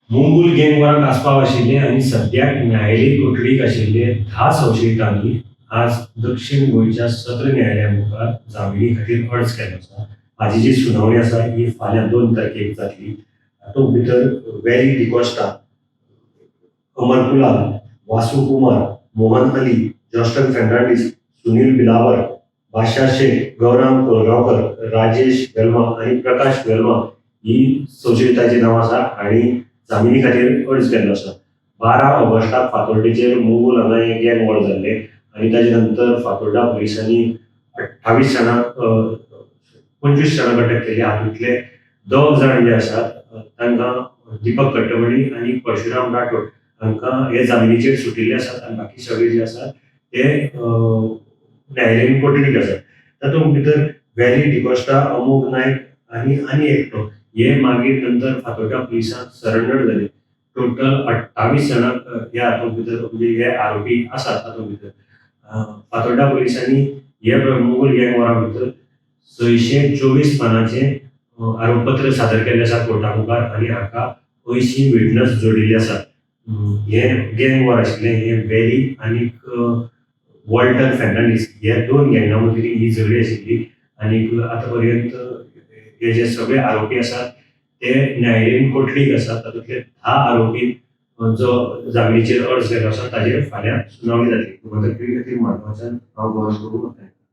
मुंगूल गँगवारांत आस्पाव आशिल्ले आनी सद्याक न्यायालयीन कोठडीक आशिल्ले 10 संशयितांनी आज दक्षीण गोंयच्या सत्र न्यायालया मुखार जामिनी खातीर अर्ज केल्लो आसा. हाजी जी सुनावणी आसा ही फाल्यां 2 तारखेक जातली. हातूंत भितर वेली डिकॉस्टा, अमर कुलाल, वासू कुमार, मोहन अली, जॉस्टन फेर्नांडीस, सुनील बिलावर, बादशाह शेख, गौरांग कोलगांवकर, राजेश वेल्मा आनी प्रकाश वेल्मा ही संशयितांची नांवां आसा आनी जामिनी खातीर अर्ज केल्लो आसा. 12 ऑगस्टाक फातोर्डेचेर मुंगूल हांगा हें गँग वॉर जाल्लें आनी ताजे नंतर फातोर्डा पुलिसांनी 28 जाणांक 25 जाणांक अटक केली. हातूंतले 2 जाण जे आसात तांकां दीपक कट्टमणी आनी परशुराम राठोड हांकां हे जामिनीचेर सुटिल्ले आसात आनी बाकी सगळे जे आसात ते न्यायालयीन कोठडीक आसात. तातूंत भितर वेली डिकॉस्टा, अमोघ नायक आनी आनी एकटो हे मागीर नंतर फातोर्डा पुलिसांक सरेंडर जाले. टोटल 28 जाणांक ह्या हातूंत भितर म्हणजे हे आरोपी आसात. तातूंत भितर फातोर्डा पुलिसांनी हे मुंगूल गँग वॉरा भितर 624 पानांचें आरोपपत्र सादर केल्लें आसा कोर्टा मुखार आनी हाका 80 विटनस जोडिल्ले आसात. हे गँग वॉर आशिल्लें हें वेली आनी वॉल्टर फेर्नांडीस ह्या 2 गँगा मदीं ही झगडी आशिल्ली आनी आतां पर्यंत हे जे सगळे आरोपी आसात ते न्यायालयीन कोठडीक आसात. तातूंतले 10 आरोपी जो जामिनीचेर अर्ज केल्लो आसा ताजेर फाल्यां सुनावणी जातली. गोमंतक टीव्ही खातीर मडगांवच्यान हांव गौरव प्रभू.